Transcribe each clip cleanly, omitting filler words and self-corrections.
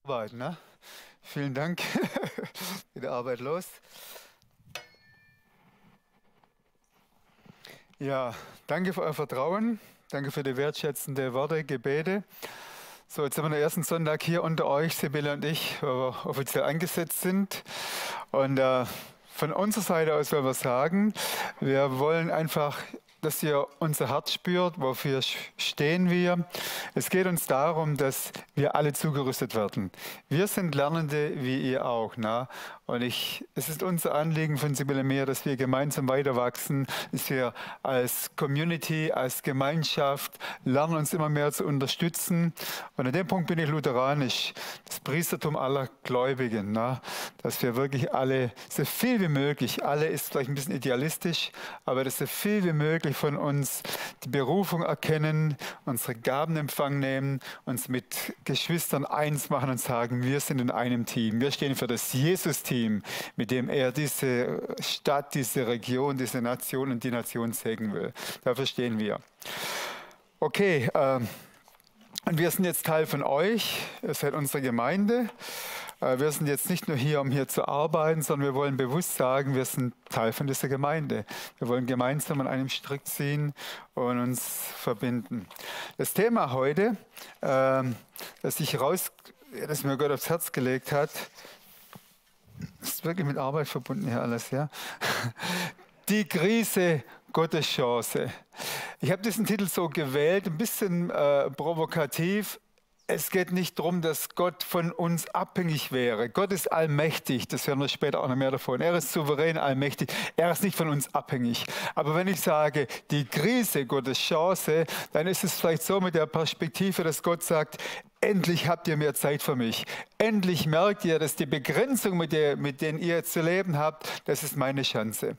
Arbeit, ne? Vielen Dank. Geht die Arbeit los. Ja, danke für euer Vertrauen. Danke für die wertschätzende Worte, Gebete. So, jetzt sind wir am ersten Sonntag hier unter euch, Sibylle und ich, wo wir offiziell eingesetzt sind. Und von unserer Seite aus wollen wir sagen, wir wollen einfach, dass ihr unser Herz spürt, wofür stehen wir. Es geht uns darum, dass wir alle zugerüstet werden. Wir sind Lernende, wie ihr auch. Ne? Und es ist unser Anliegen von Sibylle Mehr, dass wir gemeinsam weiter wachsen, dass wir als Community, als Gemeinschaft lernen, uns immer mehr zu unterstützen. Und an dem Punkt bin ich lutheranisch, das Priestertum aller Gläubigen, ne? Dass wir wirklich alle, so viel wie möglich, alle ist vielleicht ein bisschen idealistisch, aber dass so viel wie möglich von uns die Berufung erkennen, unsere Gaben in Empfang nehmen, uns mit Geschwistern eins machen und sagen, wir sind in einem Team. Wir stehen für das Jesus-Team, mit dem er diese Stadt, diese Region, diese Nation und die Nation segnen will. Dafür stehen wir. Okay, und wir sind jetzt Teil von euch, ihr seid unsere Gemeinde. Wir sind jetzt nicht nur hier, um hier zu arbeiten, sondern wir wollen bewusst sagen, wir sind Teil von dieser Gemeinde. Wir wollen gemeinsam an einem Strick ziehen und uns verbinden. Das Thema heute, das mir Gott aufs Herz gelegt hat, ist wirklich mit Arbeit verbunden hier alles, ja. Die Krise, Gottes Chance. Ich habe diesen Titel so gewählt, ein bisschen provokativ. Es geht nicht darum, dass Gott von uns abhängig wäre. Gott ist allmächtig, das hören wir später auch noch mehr davon. Er ist souverän, allmächtig, er ist nicht von uns abhängig. Aber wenn ich sage, die Krise, Gottes Chance, dann ist es vielleicht so mit der Perspektive, dass Gott sagt, endlich habt ihr mehr Zeit für mich. Endlich merkt ihr, dass die Begrenzung, mit denen ihr jetzt zu leben habt, das ist meine Chance.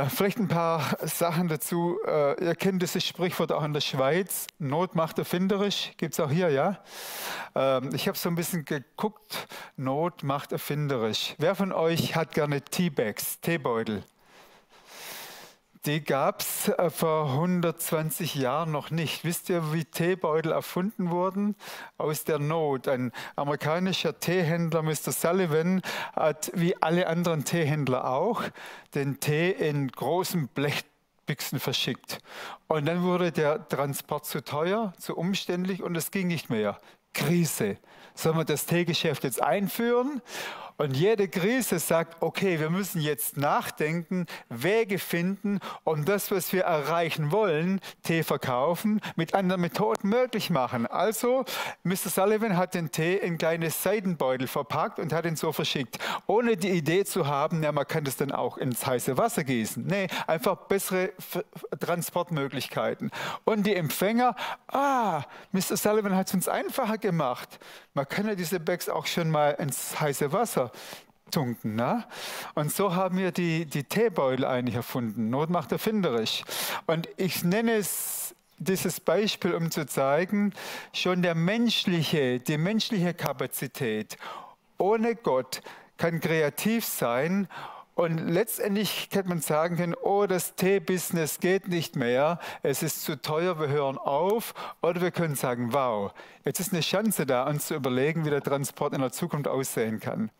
Vielleicht ein paar Sachen dazu. Ihr kennt dieses Sprichwort auch in der Schweiz. Not macht erfinderisch. Gibt es auch hier, ja? Ich habe so ein bisschen geguckt. Not macht erfinderisch. Wer von euch hat gerne Teabags, Teebeutel? Die gab es vor 120 Jahren noch nicht. Wisst ihr, wie Teebeutel erfunden wurden? Aus der Not. Ein amerikanischer Teehändler, Mr. Sullivan, hat wie alle anderen Teehändler auch den Tee in großen Blechbüchsen verschickt. Und dann wurde der Transport zu teuer, zu umständlich und es ging nicht mehr. Krise. Sollen wir das Teegeschäft jetzt einführen? Und jede Krise sagt, okay, wir müssen jetzt nachdenken, Wege finden, um das, was wir erreichen wollen, Tee verkaufen, mit anderen Methoden möglich machen. Also, Mr. Sullivan hat den Tee in kleine Seidenbeutel verpackt und hat ihn so verschickt, ohne die Idee zu haben, ja, man kann das dann auch ins heiße Wasser gießen. Nee, einfach bessere Transportmöglichkeiten. Und die Empfänger, Mr. Sullivan hat es uns einfacher gemacht. Man kann ja diese Bags auch schon mal ins heiße Wasser tunken. Ne? Und so haben wir die Teebeutel eigentlich erfunden. Not macht erfinderisch. Und ich nenne dieses Beispiel, um zu zeigen, schon die menschliche Kapazität ohne Gott kann kreativ sein. Und letztendlich hätte man sagen können, oh, das Tee-Business geht nicht mehr, es ist zu teuer, wir hören auf. Oder wir können sagen, wow, jetzt ist eine Chance da, uns zu überlegen, wie der Transport in der Zukunft aussehen kann.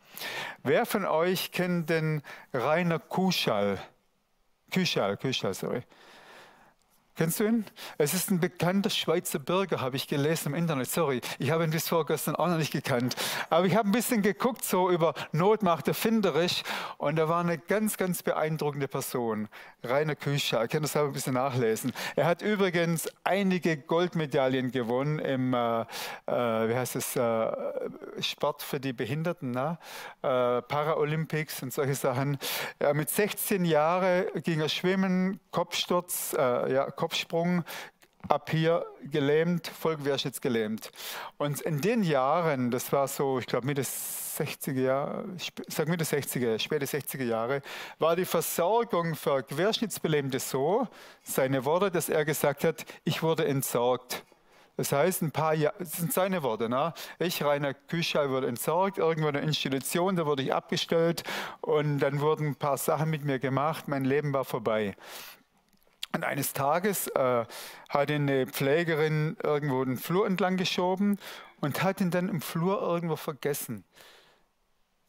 Wer von euch kennt den Rainer Küschall? Sorry. Kennst du ihn? Es ist ein bekannter Schweizer Bürger, habe ich gelesen im Internet. Sorry, ich habe ihn bis vorgestern auch noch nicht gekannt. Aber ich habe ein bisschen geguckt, so über Not macht erfinderisch. Und er war eine ganz, ganz beeindruckende Person. Rainer Küschall, ich kann das aber ein bisschen nachlesen. Er hat übrigens einige Goldmedaillen gewonnen im Sport für die Behinderten, ne? Paralympics und solche Sachen. Mit 16 Jahren ging er schwimmen, Kopfsturz, Kopfsprung, ab hier gelähmt, Vollquerschnitts gelähmt. Und in den Jahren, das war so, ich glaube Mitte 60er Jahre, späte 60er Jahre, war die Versorgung für Querschnittsgelähmte so, seine Worte, dass er gesagt hat, ich wurde entsorgt. Das heißt, ein paar Jahre, das sind seine Worte, ne? Ich, Rainer Küschall, wurde entsorgt, irgendwo in einer Institution, da wurde ich abgestellt und dann wurden ein paar Sachen mit mir gemacht, mein Leben war vorbei. Und eines Tages hat eine Pflegerin irgendwo den Flur entlang geschoben und hat ihn dann im Flur irgendwo vergessen.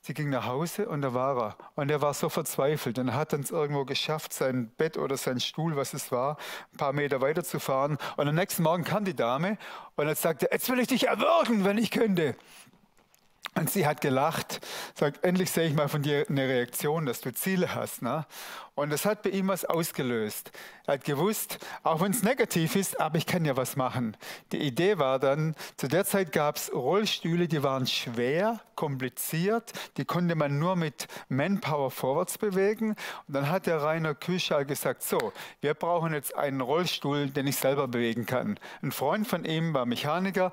Sie ging nach Hause und da war er. Und er war so verzweifelt und hat es irgendwo geschafft, sein Bett oder sein Stuhl, was es war, ein paar Meter weiterzufahren. Und am nächsten Morgen kam die Dame und hat sagte, jetzt will ich dich erwürgen, wenn ich könnte. Und sie hat gelacht, sagt, endlich sehe ich mal von dir eine Reaktion, dass du Ziele hast. Ne? Und das hat bei ihm was ausgelöst. Er hat gewusst, auch wenn es negativ ist, aber ich kann ja was machen. Die Idee war dann, zu der Zeit gab es Rollstühle, die waren schwer, kompliziert, die konnte man nur mit Manpower vorwärts bewegen. Und dann hat der Rainer Küschal gesagt, so, wir brauchen jetzt einen Rollstuhl, den ich selber bewegen kann. Ein Freund von ihm war Mechaniker,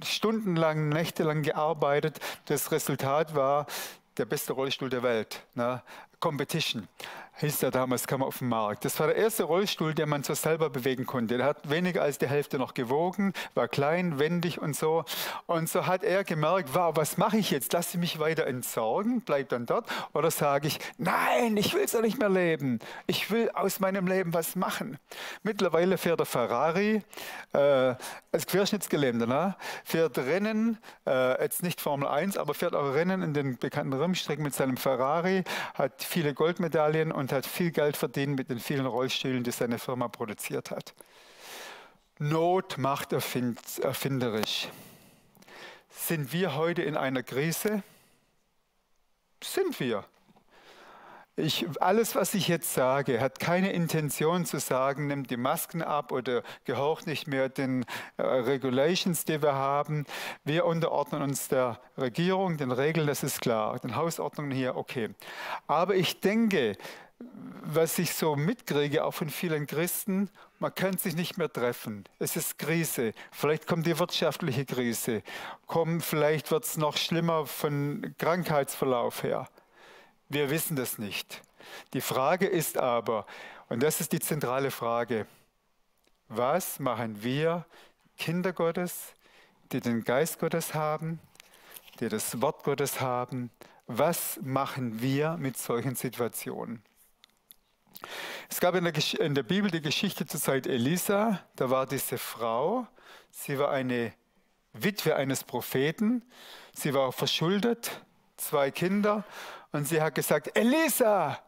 stundenlang, nächtelang gearbeitet. Das Resultat war der beste Rollstuhl der Welt. Ne? Competition hieß der damals, kam auf den Markt. Das war der erste Rollstuhl, den man so selber bewegen konnte. Der hat weniger als die Hälfte noch gewogen, war klein, wendig und so. Und so hat er gemerkt, wow, was mache ich jetzt? Lasse ich mich weiter entsorgen, bleib dann dort? Oder sage ich, nein, ich will so nicht mehr leben. Ich will aus meinem Leben was machen. Mittlerweile fährt er Ferrari, als Querschnittsgelähmter, ne? Fährt Rennen, jetzt nicht Formel 1, aber fährt auch Rennen in den bekannten Rennstrecken mit seinem Ferrari, hat viele Goldmedaillen und hat viel Geld verdient mit den vielen Rollstühlen, die seine Firma produziert hat. Not macht erfinderisch. Sind wir heute in einer Krise? Sind wir. Alles, was ich jetzt sage, hat keine Intention zu sagen, nimmt die Masken ab oder gehorcht nicht mehr den Regulations, die wir haben. Wir unterordnen uns der Regierung, den Regeln, das ist klar, den Hausordnungen hier, okay. Aber ich denke, was ich so mitkriege, auch von vielen Christen, man kann sich nicht mehr treffen. Es ist Krise. Vielleicht kommt die wirtschaftliche Krise. Vielleicht wird es noch schlimmer von Krankheitsverlauf her. Wir wissen das nicht. Die Frage ist aber, und das ist die zentrale Frage, was machen wir, Kinder Gottes, die den Geist Gottes haben, die das Wort Gottes haben, was machen wir mit solchen Situationen? Es gab in der Bibel die Geschichte zur Zeit Elisa, da war diese Frau, sie war eine Witwe eines Propheten, sie war auch verschuldet, 2 Kinder, und sie hat gesagt, Elisa,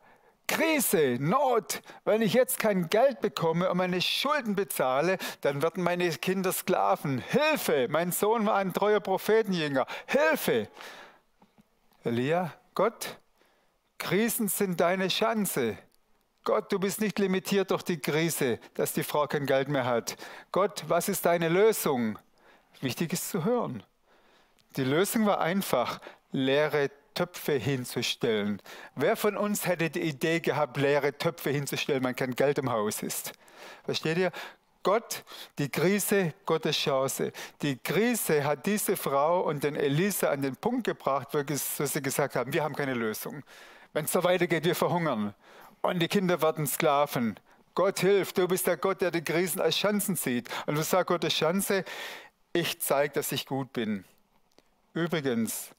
Krise, Not, wenn ich jetzt kein Geld bekomme und meine Schulden bezahle, dann werden meine Kinder Sklaven. Hilfe, mein Sohn war ein treuer Prophetenjünger. Hilfe. Elia, Gott, Krisen sind deine Chance. Gott, du bist nicht limitiert durch die Krise, dass die Frau kein Geld mehr hat. Gott, was ist deine Lösung? Wichtig ist zu hören. Die Lösung war einfach, leere Töpfe hinzustellen. Wer von uns hätte die Idee gehabt, leere Töpfe hinzustellen, wenn kein Geld im Haus ist? Versteht ihr? Gott, die Krise, Gottes Chance. Die Krise hat diese Frau und den Elisa an den Punkt gebracht, wo sie gesagt haben, wir haben keine Lösung. Wenn es so weitergeht, wir verhungern. Und die Kinder werden Sklaven. Gott hilft, du bist der Gott, der die Krisen als Chancen sieht. Und was sagt Gottes Chance? Ich zeige, dass ich gut bin. Übrigens,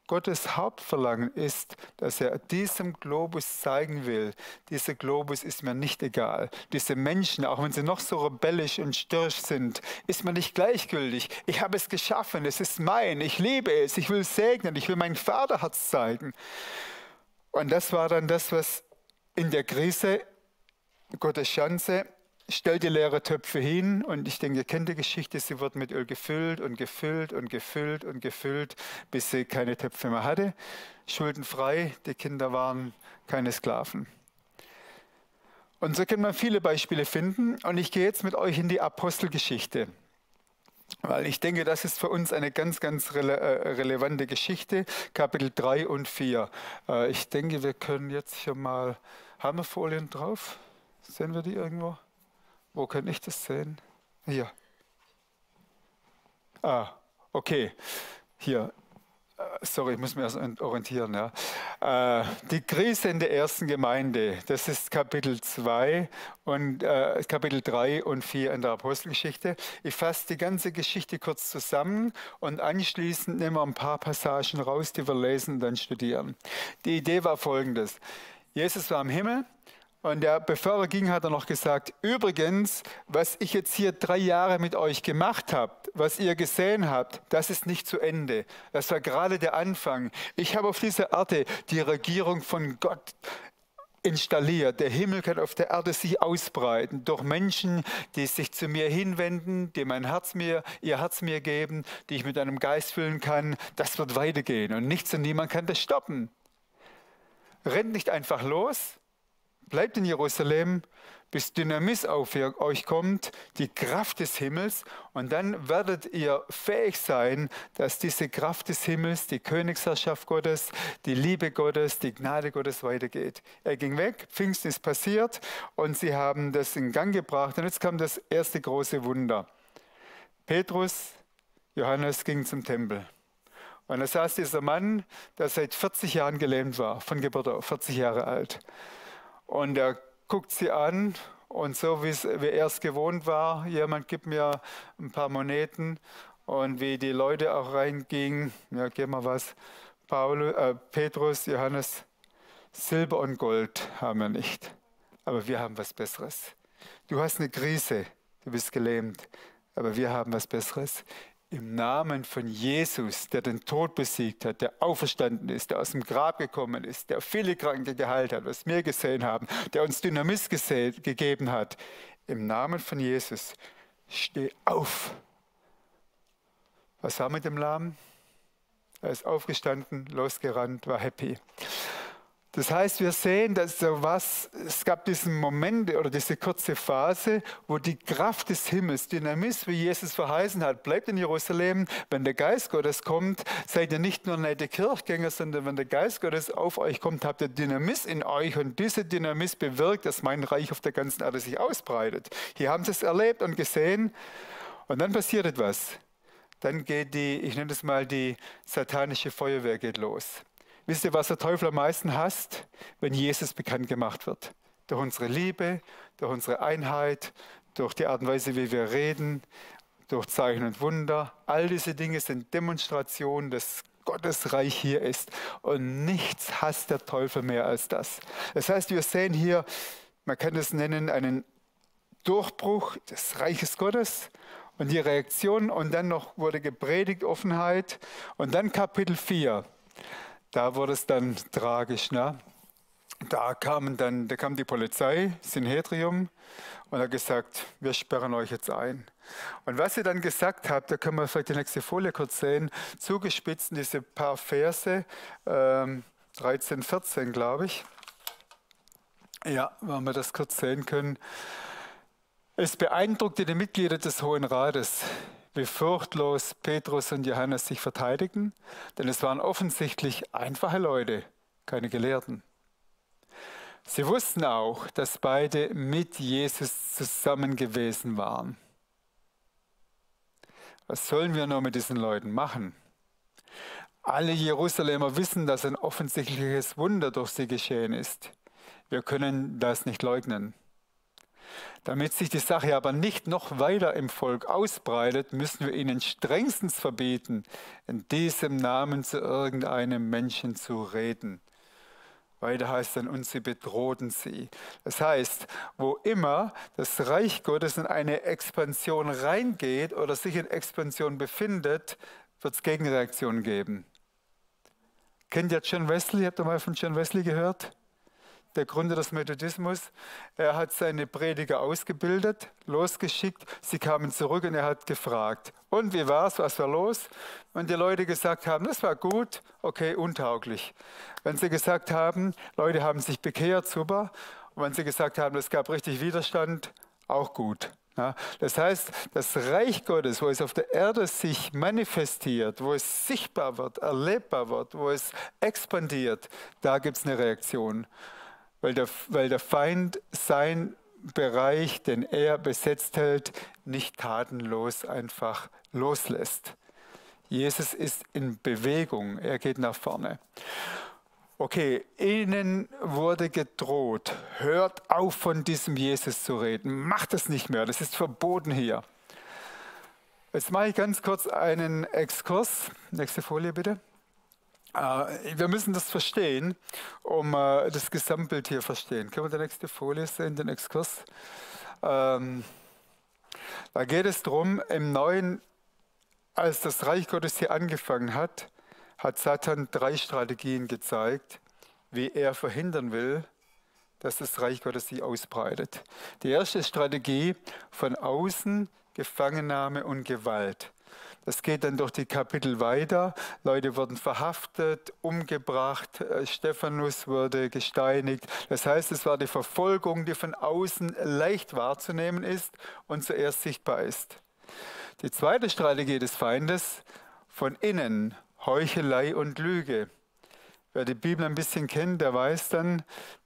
Gottes Hauptverlangen ist, dass er diesem Globus zeigen will, dieser Globus ist mir nicht egal. Diese Menschen, auch wenn sie noch so rebellisch und störrisch sind, ist mir nicht gleichgültig. Ich habe es geschaffen, es ist mein, ich liebe es, ich will segnen, ich will mein Vaterherz zeigen. Und das war dann das, was in der Krise Gottes Chance stellt die leere Töpfe hin und ich denke, ihr kennt die Geschichte, sie wird mit Öl gefüllt und gefüllt und gefüllt und gefüllt, bis sie keine Töpfe mehr hatte. Schuldenfrei, die Kinder waren keine Sklaven. Und so kann man viele Beispiele finden und ich gehe jetzt mit euch in die Apostelgeschichte. Weil ich denke, das ist für uns eine ganz, ganz relevante Geschichte, Kapitel 3 und 4. Ich denke, wir können jetzt hier mal, haben wir Folien drauf? Sehen wir die irgendwo? Wo kann ich das sehen? Hier. Ah, okay. Hier. Sorry, ich muss mich erst orientieren. Ja. Die Krise in der ersten Gemeinde, das ist Kapitel 2 und Kapitel 3 und 4 in der Apostelgeschichte. Ich fasse die ganze Geschichte kurz zusammen und anschließend nehmen wir ein paar Passagen raus, die wir lesen und dann studieren. Die Idee war folgendes. Jesus war im Himmel Und bevor er ging, hat er noch gesagt, übrigens, was ich jetzt hier 3 Jahre mit euch gemacht habe, was ihr gesehen habt, das ist nicht zu Ende. Das war gerade der Anfang. Ich habe auf dieser Erde die Regierung von Gott installiert. Der Himmel kann auf der Erde sich ausbreiten durch Menschen, die sich zu mir hinwenden, die ihr Herz mir geben, die ich mit einem Geist füllen kann. Das wird weitergehen und nichts und niemand kann das stoppen. Rennt nicht einfach los, bleibt in Jerusalem, bis Dynamis auf euch kommt, die Kraft des Himmels, und dann werdet ihr fähig sein, dass diese Kraft des Himmels, die Königsherrschaft Gottes, die Liebe Gottes, die Gnade Gottes weitergeht. Er ging weg, Pfingsten ist passiert und sie haben das in Gang gebracht und jetzt kam das erste große Wunder. Petrus, Johannes gingen zum Tempel. Und da saß dieser Mann, der seit 40 Jahren gelähmt war, von Geburt auf, 40 Jahre alt. Und er guckt sie an und so wie er es gewohnt war, jemand gibt mir ein paar Moneten, und wie die Leute auch reingingen, ja, gib mal was, Petrus, Johannes, Silber und Gold haben wir nicht, aber wir haben was Besseres. Du hast eine Krise, du bist gelähmt, aber wir haben was Besseres. Im Namen von Jesus, der den Tod besiegt hat, der auferstanden ist, der aus dem Grab gekommen ist, der viele Kranke geheilt hat, was wir gesehen haben, der uns Dynamis gegeben hat. Im Namen von Jesus, steh auf. Was war mit dem Lahmen? Er ist aufgestanden, losgerannt, war happy. Das heißt, wir sehen, dass es gab diesen Moment oder diese kurze Phase, wo die Kraft des Himmels, Dynamis, wie Jesus verheißen hat, bleibt in Jerusalem. Wenn der Geist Gottes kommt, seid ihr nicht nur nette Kirchgänger, sondern wenn der Geist Gottes auf euch kommt, habt ihr Dynamis in euch, und diese Dynamis bewirkt, dass mein Reich auf der ganzen Erde sich ausbreitet. Hier haben sie es erlebt und gesehen, und dann passiert etwas. Dann geht ich nenne es mal, die satanische Feuerwehr geht los. Wisst ihr, was der Teufel am meisten hasst? Wenn Jesus bekannt gemacht wird. Durch unsere Liebe, durch unsere Einheit, durch die Art und Weise, wie wir reden, durch Zeichen und Wunder. All diese Dinge sind Demonstrationen, dass Gottes Reich hier ist. Und nichts hasst der Teufel mehr als das. Das heißt, wir sehen hier, man kann es nennen, einen Durchbruch des Reiches Gottes und die Reaktion. Und dann noch wurde gepredigt, Offenheit. Und dann Kapitel 4. Da wurde es dann tragisch. Ne? Da kam die Polizei, Synhedrium, und hat gesagt, wir sperren euch jetzt ein. Und was sie dann gesagt hat, da können wir vielleicht die nächste Folie kurz sehen, zugespitzt diese paar Verse, 13, 14 glaube ich. Ja, wenn wir das kurz sehen können. Es beeindruckte die Mitglieder des Hohen Rates, wie furchtlos Petrus und Johannes sich verteidigten, denn es waren offensichtlich einfache Leute, keine Gelehrten. Sie wussten auch, dass beide mit Jesus zusammen gewesen waren. Was sollen wir nur mit diesen Leuten machen? Alle Jerusalemer wissen, dass ein offensichtliches Wunder durch sie geschehen ist. Wir können das nicht leugnen. Damit sich die Sache aber nicht noch weiter im Volk ausbreitet, müssen wir ihnen strengstens verbieten, in diesem Namen zu irgendeinem Menschen zu reden. Weiter heißt dann, und sie bedrohten sie. Das heißt, wo immer das Reich Gottes in eine Expansion reingeht oder sich in Expansion befindet, wird es Gegenreaktionen geben. Kennt ihr John Wesley? Habt ihr mal von John Wesley gehört? Der Gründer des Methodismus. Er hat seine Prediger ausgebildet, losgeschickt. Sie kamen zurück und er hat gefragt, und wie war's, was war los? Und die Leute gesagt haben, das war gut, okay, untauglich. Wenn sie gesagt haben, Leute haben sich bekehrt, super. Und wenn sie gesagt haben, es gab richtig Widerstand, auch gut. Ja, das heißt, das Reich Gottes, wo es auf der Erde sich manifestiert, wo es sichtbar wird, erlebbar wird, wo es expandiert, da gibt es eine Reaktion. Weil der Feind sein Bereich, den er besetzt hält, nicht tatenlos einfach loslässt. Jesus ist in Bewegung, er geht nach vorne. Okay, ihnen wurde gedroht, hört auf von diesem Jesus zu reden, macht das nicht mehr, das ist verboten hier. Jetzt mache ich ganz kurz einen Exkurs, nächste Folie bitte. Wir müssen das verstehen, um das Gesamtbild hier verstehen. Können wir die nächste Folie sehen, den Exkurs? Ähm, Da geht es darum, im Neuen, als das Reich Gottes hier angefangen hat, hat Satan 3 Strategien gezeigt, wie er verhindern will, dass das Reich Gottes sich ausbreitet. Die erste Strategie: von außen Gefangennahme und Gewalt. Das geht dann durch die Kapitel weiter. Leute wurden verhaftet, umgebracht, Stephanus wurde gesteinigt. Das heißt, es war die Verfolgung, die von außen leicht wahrzunehmen ist und zuerst sichtbar ist. Die zweite Strategie des Feindes: von innen Heuchelei und Lüge. Wer die Bibel ein bisschen kennt, der weiß dann,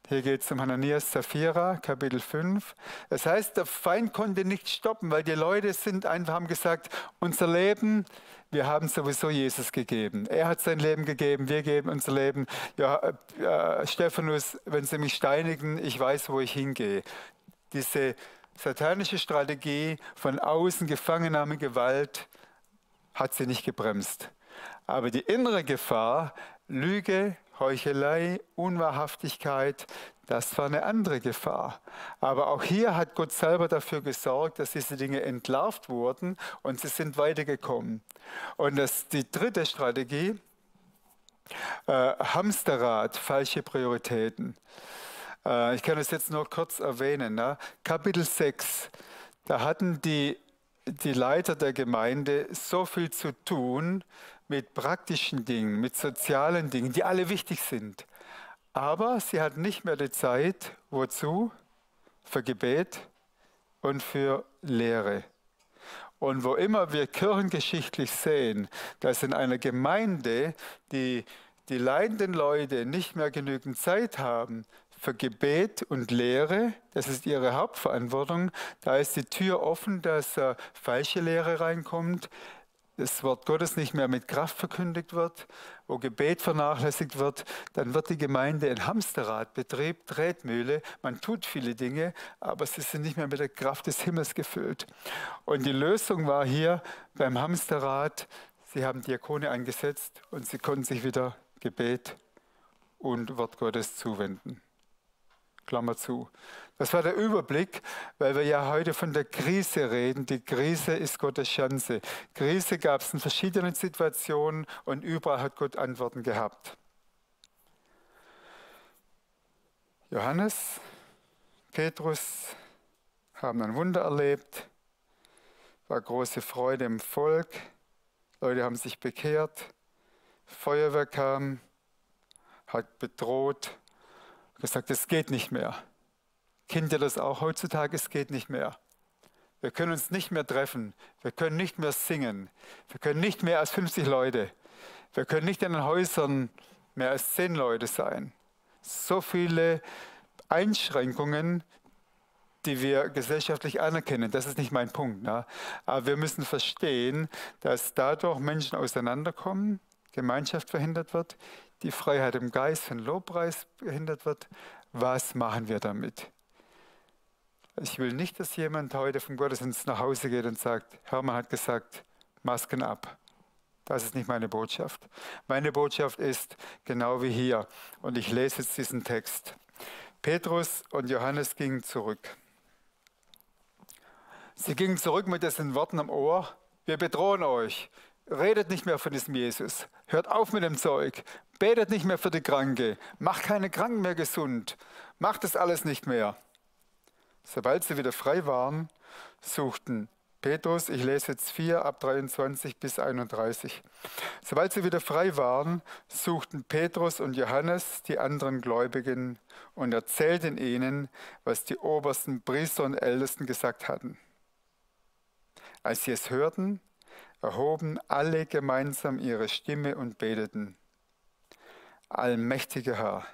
hier geht es um Hananias, Sapphira, Kapitel 5. Das heißt, der Feind konnte nicht stoppen, weil die Leute haben gesagt, unser Leben, wir haben sowieso Jesus gegeben. Er hat sein Leben gegeben, wir geben unser Leben. Ja, Stephanus, wenn sie mich steinigen, ich weiß, wo ich hingehe. Diese satanische Strategie von außen, Gefangennahme, Gewalt, hat sie nicht gebremst. Aber die innere Gefahr, Lüge, Heuchelei, Unwahrhaftigkeit, das war eine andere Gefahr. Aber auch hier hat Gott selber dafür gesorgt, dass diese Dinge entlarvt wurden und sie sind weitergekommen. Und die dritte Strategie, Hamsterrad, falsche Prioritäten. Ich kann das jetzt nur kurz erwähnen. Ne? Kapitel 6, da hatten die Leiter der Gemeinde so viel zu tun mit praktischen Dingen, mit sozialen Dingen, die alle wichtig sind. Aber sie hatten nicht mehr die Zeit, wozu? Für Gebet und für Lehre. Und wo immer wir kirchengeschichtlich sehen, dass in einer Gemeinde die leidenden Leute nicht mehr genügend Zeit haben für Gebet und Lehre, das ist ihre Hauptverantwortung, da ist die Tür offen, dass falsche Lehre reinkommt, das Wort Gottes nicht mehr mit Kraft verkündigt wird, wo Gebet vernachlässigt wird, dann wird die Gemeinde ein Hamsterradbetrieb, Tretmühle. Man tut viele Dinge, aber sie sind nicht mehr mit der Kraft des Himmels gefüllt. Und die Lösung war hier beim Hamsterrad, sie haben Diakone eingesetzt und sie konnten sich wieder Gebet und Wort Gottes zuwenden. Klammer zu. Das war der Überblick, weil wir ja heute von der Krise reden. Die Krise ist Gottes Chance. Krise gab es in verschiedenen Situationen und überall hat Gott Antworten gehabt. Johannes, Petrus haben ein Wunder erlebt, war große Freude im Volk, Leute haben sich bekehrt, Feuerwehr kam, hat bedroht, gesagt, es geht nicht mehr. Kennt ihr das auch heutzutage? Es geht nicht mehr. Wir können uns nicht mehr treffen. Wir können nicht mehr singen. Wir können nicht mehr als 50 Leute. Wir können nicht in den Häusern mehr als 10 Leute sein. So viele Einschränkungen, die wir gesellschaftlich anerkennen. Das ist nicht mein Punkt. Ne? Aber wir müssen verstehen, dass dadurch Menschen auseinanderkommen, Gemeinschaft verhindert wird, die Freiheit im Geist von Lobpreis behindert wird. Was machen wir damit? Ich will nicht, dass jemand heute vom Gottesdienst nach Hause geht und sagt, Hermann hat gesagt, Masken ab. Das ist nicht meine Botschaft. Meine Botschaft ist genau wie hier. Und ich lese jetzt diesen Text. Petrus und Johannes gingen zurück. Sie gingen zurück mit diesen Worten am Ohr. Wir bedrohen euch. Redet nicht mehr von diesem Jesus. Hört auf mit dem Zeug. Betet nicht mehr für die Kranke. Macht keine Kranken mehr gesund. Macht das alles nicht mehr. Sobald sie wieder frei waren, suchten Petrus, ich lese jetzt 4 ab 23 bis 31. Sobald sie wieder frei waren, suchten Petrus und Johannes die anderen Gläubigen und erzählten ihnen, was die obersten Priester und Ältesten gesagt hatten. Als sie es hörten, erhoben alle gemeinsam ihre Stimme und beteten. Allmächtiger Herr,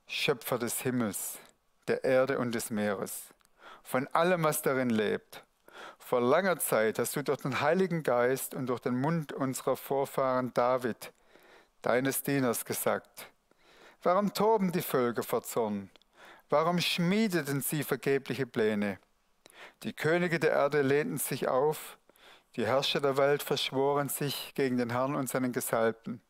Schöpfer des Himmels, der Erde und des Meeres, von allem, was darin lebt. Vor langer Zeit hast du durch den Heiligen Geist und durch den Mund unserer Vorfahren David, deines Dieners, gesagt: Warum toben die Völker vor Zorn? Warum schmiedeten sie vergebliche Pläne? Die Könige der Erde lehnten sich auf, die Herrscher der Welt verschworen sich gegen den Herrn und seinen Gesalbten.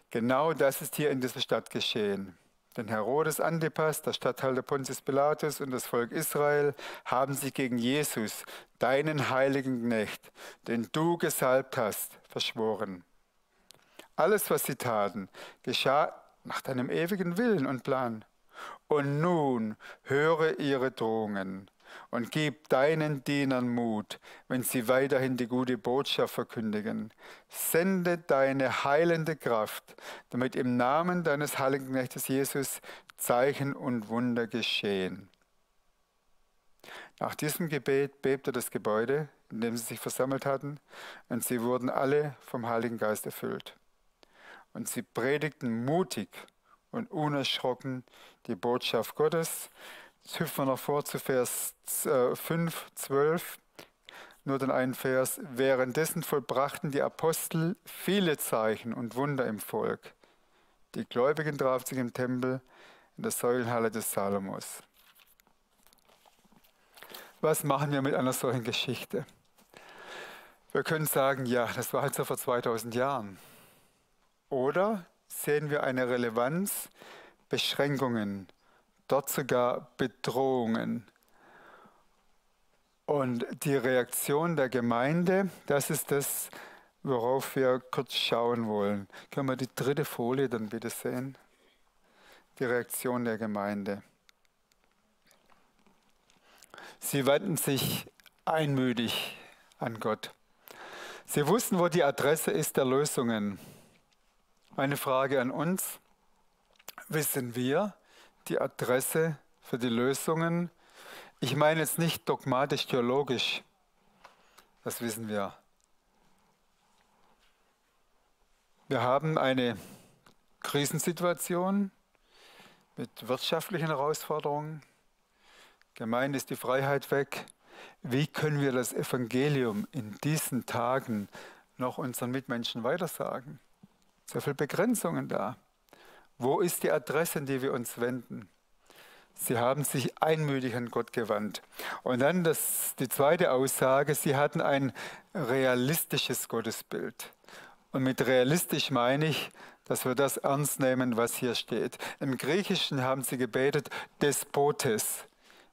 Genau das ist hier in dieser Stadt geschehen. Denn Herodes Antipas, der Statthalter Pontius Pilatus und das Volk Israel haben sich gegen Jesus, deinen heiligen Knecht, den du gesalbt hast, verschworen. Alles, was sie taten, geschah nach deinem ewigen Willen und Plan. Und nun höre ihre Drohungen und gib deinen Dienern Mut, wenn sie weiterhin die gute Botschaft verkündigen. Sende deine heilende Kraft, damit im Namen deines heiligen Knechtes Jesus Zeichen und Wunder geschehen. Nach diesem Gebet bebte das Gebäude, in dem sie sich versammelt hatten, und sie wurden alle vom Heiligen Geist erfüllt. Und sie predigten mutig und unerschrocken die Botschaft Gottes. Jetzt hüpfen wir noch vor zu Vers 5, 12. Nur den einen Vers. Währenddessen vollbrachten die Apostel viele Zeichen und Wunder im Volk. Die Gläubigen trafen sich im Tempel in der Säulenhalle des Salomos. Was machen wir mit einer solchen Geschichte? Wir können sagen, ja, das war halt so vor 2000 Jahren. Oder sehen wir eine Relevanz, Beschränkungen, dort sogar Bedrohungen. Und die Reaktion der Gemeinde, das ist das, worauf wir kurz schauen wollen. Können wir die dritte Folie dann bitte sehen? Die Reaktion der Gemeinde. Sie wandten sich einmütig an Gott. Sie wussten, wo die Adresse ist der Lösungen. Eine Frage an uns. Wissen wir die Adresse für die Lösungen? Ich meine jetzt nicht dogmatisch-theologisch. Das wissen wir. Wir haben eine Krisensituation mit wirtschaftlichen Herausforderungen. Gemeint ist die Freiheit weg. Wie können wir das Evangelium in diesen Tagen noch unseren Mitmenschen weitersagen? So viele Begrenzungen da. Wo ist die Adresse, an die wir uns wenden? Sie haben sich einmütig an Gott gewandt. Und dann die zweite Aussage, sie hatten ein realistisches Gottesbild. Und mit realistisch meine ich, dass wir das ernst nehmen, was hier steht. Im Griechischen haben sie gebetet, Despotes.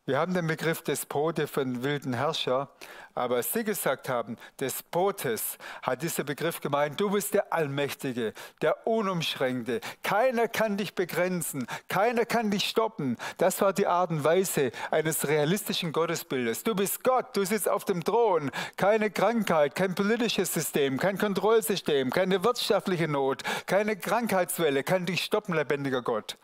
Wir haben den Begriff Despote für einen wilden Herrscher, aber als sie gesagt haben, Despotes, hat dieser Begriff gemeint, du bist der Allmächtige, der Unumschränkte. Keiner kann dich begrenzen, keiner kann dich stoppen. Das war die Art und Weise eines realistischen Gottesbildes. Du bist Gott, du sitzt auf dem Thron. Keine Krankheit, kein politisches System, kein Kontrollsystem, keine wirtschaftliche Not, keine Krankheitswelle kann dich stoppen, lebendiger Gott.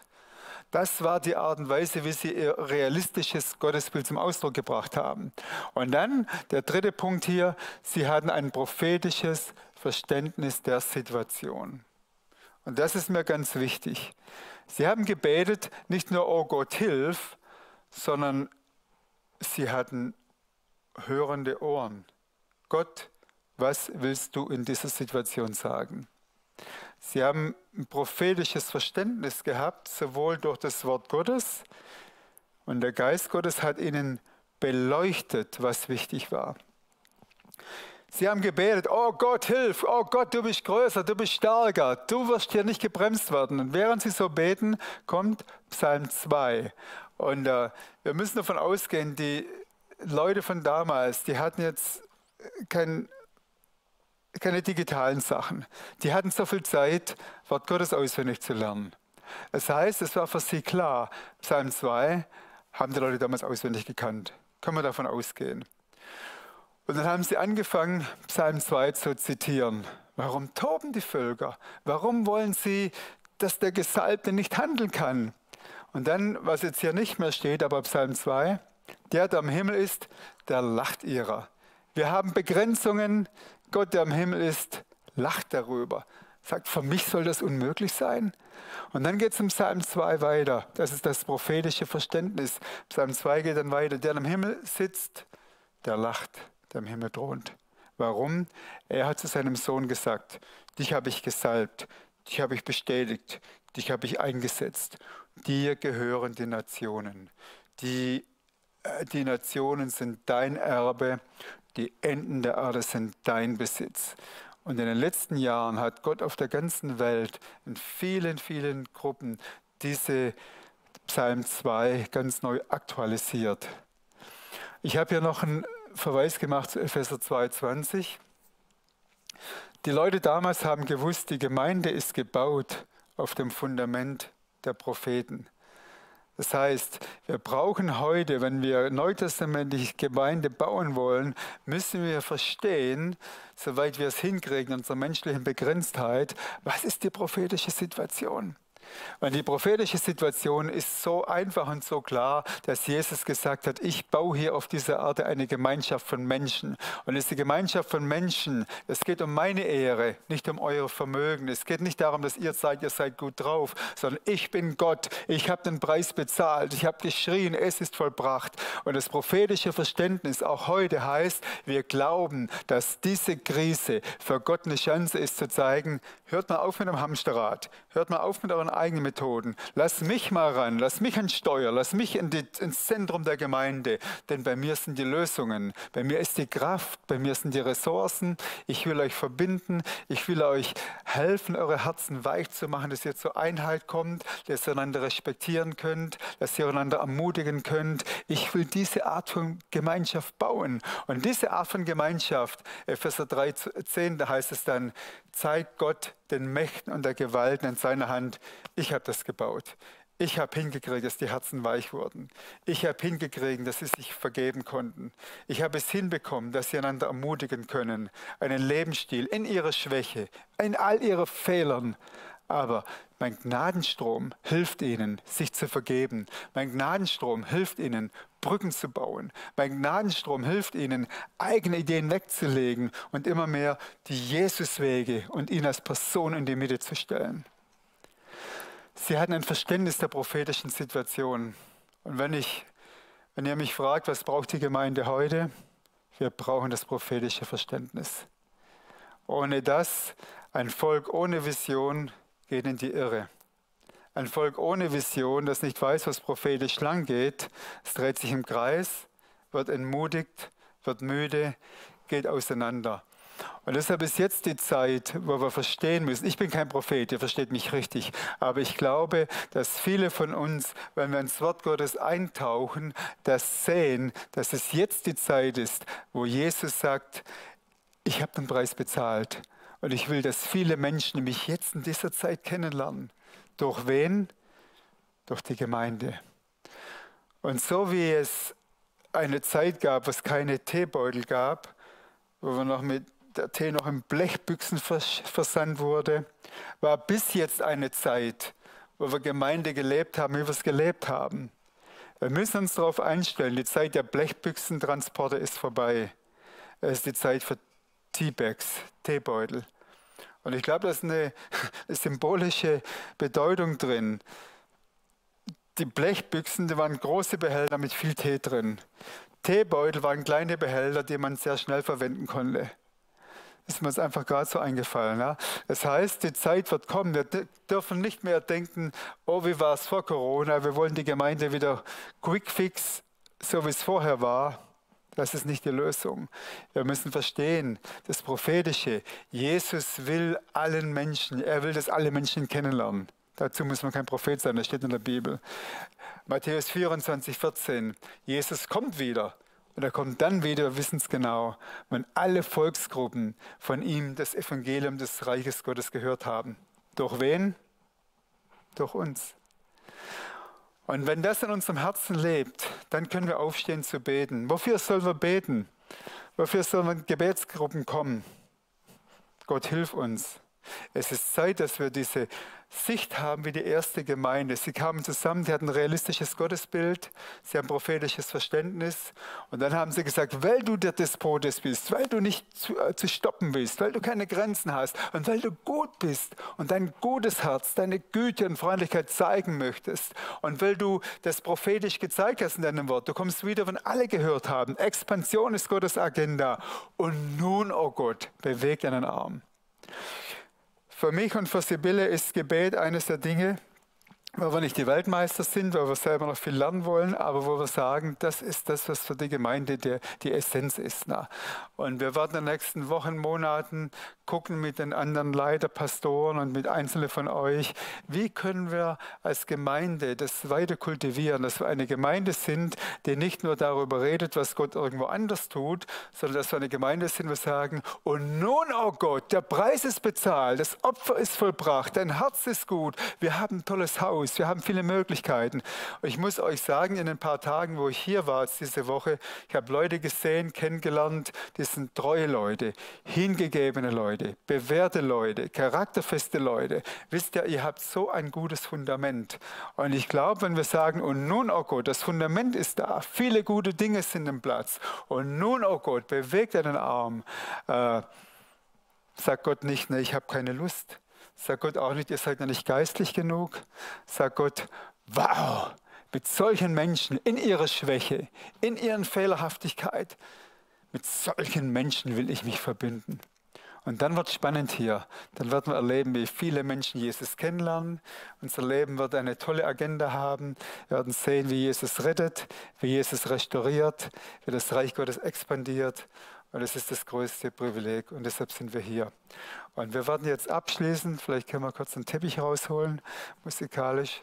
Das war die Art und Weise, wie sie ihr realistisches Gottesbild zum Ausdruck gebracht haben. Und dann der dritte Punkt hier, sie hatten ein prophetisches Verständnis der Situation. Und das ist mir ganz wichtig. Sie haben gebetet, nicht nur, oh Gott, hilf, sondern sie hatten hörende Ohren. Gott, was willst du in dieser Situation sagen? Sie haben ein prophetisches Verständnis gehabt, sowohl durch das Wort Gottes, und der Geist Gottes hat ihnen beleuchtet, was wichtig war. Sie haben gebetet, oh Gott, hilf, oh Gott, du bist größer, du bist stärker, du wirst hier nicht gebremst werden. Und während sie so beten, kommt Psalm 2. Und wir müssen davon ausgehen, die Leute von damals, die hatten jetzt keine digitalen Sachen. Die hatten so viel Zeit, Wort Gottes auswendig zu lernen. Das heißt, es war für sie klar, Psalm 2 haben die Leute damals auswendig gekannt. Können wir davon ausgehen. Und dann haben sie angefangen, Psalm 2 zu zitieren. Warum toben die Völker? Warum wollen sie, dass der Gesalbte nicht handeln kann? Und dann, was jetzt hier nicht mehr steht, aber Psalm 2, der am Himmel ist, der lacht ihrer. Wir haben Begrenzungen. Gott, der am Himmel ist, lacht darüber. Sagt, für mich soll das unmöglich sein? Und dann geht es im Psalm 2 weiter. Das ist das prophetische Verständnis. Psalm 2 geht dann weiter. Der am Himmel sitzt, der lacht, der am Himmel thront. Warum? Er hat zu seinem Sohn gesagt, dich habe ich gesalbt, dich habe ich bestätigt, dich habe ich eingesetzt. Dir gehören die Nationen. Die Nationen sind dein Erbe. Die Enden der Erde sind dein Besitz. Und in den letzten Jahren hat Gott auf der ganzen Welt in vielen, vielen Gruppen diese Psalm 2 ganz neu aktualisiert. Ich habe hier noch einen Verweis gemacht zu Epheser 2,20. Die Leute damals haben gewusst, die Gemeinde ist gebaut auf dem Fundament der Propheten. Das heißt, wir brauchen heute, wenn wir neutestamentliche Gemeinde bauen wollen, müssen wir verstehen, soweit wir es hinkriegen, in unserer menschlichen Begrenztheit, was ist die prophetische Situation? Und die prophetische Situation ist so einfach und so klar, dass Jesus gesagt hat, ich baue hier auf dieser Erde eine Gemeinschaft von Menschen. Und es ist die Gemeinschaft von Menschen. Es geht um meine Ehre, nicht um euer Vermögen. Es geht nicht darum, dass ihr seid gut drauf, sondern ich bin Gott. Ich habe den Preis bezahlt. Ich habe geschrien, es ist vollbracht. Und das prophetische Verständnis auch heute heißt, wir glauben, dass diese Krise für Gott eine Chance ist zu zeigen, hört mal auf mit dem Hamsterrad, hört mal auf mit euren eigenen Methoden. Lass mich mal ran, lass mich ans Steuer, lass mich ins Zentrum der Gemeinde, denn bei mir sind die Lösungen, bei mir ist die Kraft, bei mir sind die Ressourcen. Ich will euch verbinden, ich will euch helfen, eure Herzen weich zu machen, dass ihr zur Einheit kommt, dass ihr einander respektieren könnt, dass ihr einander ermutigen könnt. Ich will diese Art von Gemeinschaft bauen. Und diese Art von Gemeinschaft, Epheser 3,10, da heißt es dann, zeigt Gott den Mächten und der Gewalten in seiner Hand. Ich habe das gebaut. Ich habe hingekriegt, dass die Herzen weich wurden. Ich habe hingekriegt, dass sie sich vergeben konnten. Ich habe es hinbekommen, dass sie einander ermutigen können. Einen Lebensstil in ihrer Schwäche, in all ihren Fehlern. Aber mein Gnadenstrom hilft ihnen, sich zu vergeben. Mein Gnadenstrom hilft ihnen, Brücken zu bauen. Mein Gnadenstrom hilft ihnen, eigene Ideen wegzulegen und immer mehr die Jesuswege und ihn als Person in die Mitte zu stellen. Sie hatten ein Verständnis der prophetischen Situation. Und wenn ihr mich fragt, was braucht die Gemeinde heute? Wir brauchen das prophetische Verständnis. Ohne das, ein Volk ohne Vision geht in die Irre. Ein Volk ohne Vision, das nicht weiß, was prophetisch lang geht, es dreht sich im Kreis, wird entmutigt, wird müde, geht auseinander. Und deshalb ist jetzt die Zeit, wo wir verstehen müssen, ich bin kein Prophet, ihr versteht mich richtig, aber ich glaube, dass viele von uns, wenn wir ins Wort Gottes eintauchen, das sehen, dass es jetzt die Zeit ist, wo Jesus sagt, ich habe den Preis bezahlt und ich will, dass viele Menschen mich jetzt in dieser Zeit kennenlernen. Durch wen? Durch die Gemeinde. Und so wie es eine Zeit gab, wo es keine Teebeutel gab, wo wir noch mit der Tee noch in Blechbüchsen versandt wurde, war bis jetzt eine Zeit, wo wir Gemeinde gelebt haben, wie wir es gelebt haben. Wir müssen uns darauf einstellen, die Zeit der Blechbüchsentransporte ist vorbei. Es ist die Zeit für Teabags, Teebeutel. Und ich glaube, da ist eine symbolische Bedeutung drin. Die Blechbüchsen, die waren große Behälter mit viel Tee drin. Teebeutel waren kleine Behälter, die man sehr schnell verwenden konnte. Das ist mir jetzt einfach gerade so eingefallen. Ja? Das heißt, die Zeit wird kommen. Wir dürfen nicht mehr denken, oh, wie war es vor Corona? Wir wollen die Gemeinde wieder quick fix, so wie es vorher war. Das ist nicht die Lösung. Wir müssen verstehen, das Prophetische, Jesus will allen Menschen, er will, dass alle Menschen ihn kennenlernen. Dazu muss man kein Prophet sein, das steht in der Bibel. Matthäus 24,14, Jesus kommt wieder. Und er kommt dann wieder, wir wissen es genau, wenn alle Volksgruppen von ihm das Evangelium des Reiches Gottes gehört haben. Durch wen? Durch uns. Und wenn das in unserem Herzen lebt, dann können wir aufstehen zu beten. Wofür sollen wir beten? Wofür sollen wir in Gebetsgruppen kommen? Gott hilf uns. Es ist Zeit, dass wir diese Sicht haben wie die erste Gemeinde. Sie kamen zusammen, sie hatten ein realistisches Gottesbild, sie haben prophetisches Verständnis und dann haben sie gesagt, weil du der Despotes bist, weil du nicht zu stoppen bist, weil du keine Grenzen hast und weil du gut bist und dein gutes Herz, deine Güte und Freundlichkeit zeigen möchtest und weil du das prophetisch gezeigt hast in deinem Wort, du kommst wieder, wenn alle gehört haben, Expansion ist Gottes Agenda und nun, oh Gott, beweg deinen Arm. Für mich und für Sibylle ist Gebet eines der Dinge, weil wir nicht die Weltmeister sind, weil wir selber noch viel lernen wollen, aber wo wir sagen, das ist das, was für die Gemeinde die Essenz ist. Und wir werden in den nächsten Wochen, Monaten gucken mit den anderen Leiterpastoren und mit Einzelnen von euch, wie können wir als Gemeinde das weiter kultivieren, dass wir eine Gemeinde sind, die nicht nur darüber redet, was Gott irgendwo anders tut, sondern dass wir eine Gemeinde sind, wo wir sagen, und nun, oh Gott, der Preis ist bezahlt, das Opfer ist vollbracht, dein Herz ist gut, wir haben ein tolles Haus, wir haben viele Möglichkeiten. Und ich muss euch sagen, in ein paar Tagen, wo ich hier war diese Woche, ich habe Leute gesehen, kennengelernt, die sind treue Leute, hingegebene Leute, bewährte Leute, charakterfeste Leute. Wisst ihr, ihr habt so ein gutes Fundament. Und ich glaube, wenn wir sagen, und nun, oh Gott, das Fundament ist da, viele gute Dinge sind im Platz. Und nun, oh Gott, bewegt deinen Arm. Sagt Gott nicht, ne, ich habe keine Lust. Sagt Gott auch nicht, ihr seid noch nicht geistlich genug. Sagt Gott, wow, mit solchen Menschen in ihrer Schwäche, in ihren Fehlerhaftigkeit, mit solchen Menschen will ich mich verbinden. Und dann wird es spannend hier. Dann werden wir erleben, wie viele Menschen Jesus kennenlernen. Unser Leben wird eine tolle Agenda haben. Wir werden sehen, wie Jesus rettet, wie Jesus restauriert, wie das Reich Gottes expandiert. Und das ist das größte Privileg und deshalb sind wir hier. Und wir werden jetzt abschließen. Vielleicht können wir kurz einen Teppich rausholen, musikalisch.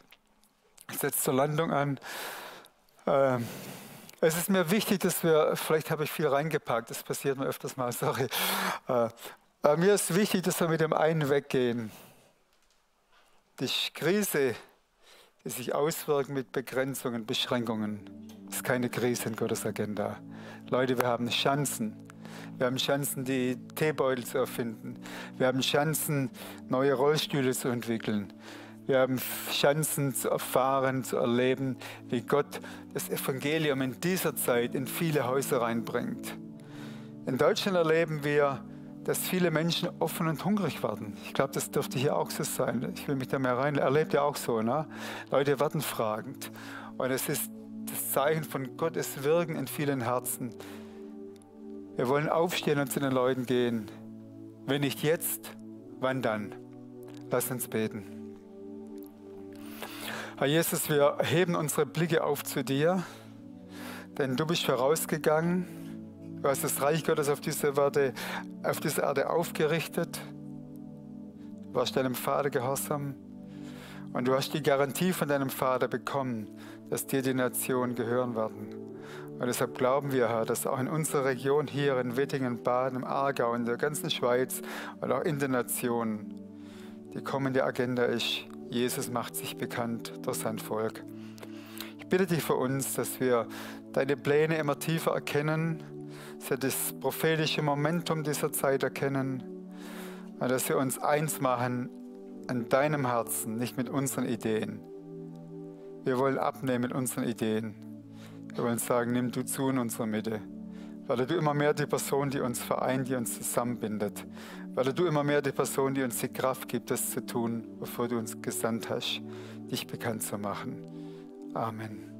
Ich setze zur Landung an. Es ist mir wichtig, dass wir, vielleicht habe ich viel reingepackt, das passiert mir öfters mal, sorry. Mir ist wichtig, dass wir mit dem einen weggehen. Die Krise, die sich auswirkt mit Begrenzungen, Beschränkungen, ist keine Krise in Gottes Agenda. Leute, wir haben Chancen. Wir haben Chancen, die Teebeutel zu erfinden. Wir haben Chancen, neue Rollstühle zu entwickeln. Wir haben Chancen zu erfahren, zu erleben, wie Gott das Evangelium in dieser Zeit in viele Häuser reinbringt. In Deutschland erleben wir, dass viele Menschen offen und hungrig werden. Ich glaube, das dürfte hier auch so sein. Ich will mich da mehr rein. Erlebt ihr auch so, ne? Leute werden fragend. Und es ist das Zeichen von Gottes Wirken in vielen Herzen. Wir wollen aufstehen und zu den Leuten gehen. Wenn nicht jetzt, wann dann? Lass uns beten. Herr Jesus, wir heben unsere Blicke auf zu dir, denn du bist vorausgegangen. Du hast das Reich Gottes auf dieser Erde aufgerichtet. Du warst deinem Vater gehorsam und du hast die Garantie von deinem Vater bekommen, dass dir die Nationen gehören werden. Und deshalb glauben wir, Herr, dass auch in unserer Region hier in Wittingen, Baden, im Aargau, in der ganzen Schweiz und auch in den Nationen die kommende Agenda ist, Jesus macht sich bekannt durch sein Volk. Ich bitte dich für uns, dass wir deine Pläne immer tiefer erkennen, dass wir das prophetische Momentum dieser Zeit erkennen und dass wir uns eins machen an deinem Herzen, nicht mit unseren Ideen. Wir wollen abnehmen mit unseren Ideen. Wir wollen sagen, nimm du zu in unserer Mitte. Weil du immer mehr die Person, die uns vereint, die uns zusammenbindet. Weil du immer mehr die Person, die uns die Kraft gibt, das zu tun, wofür du uns gesandt hast, dich bekannt zu machen. Amen.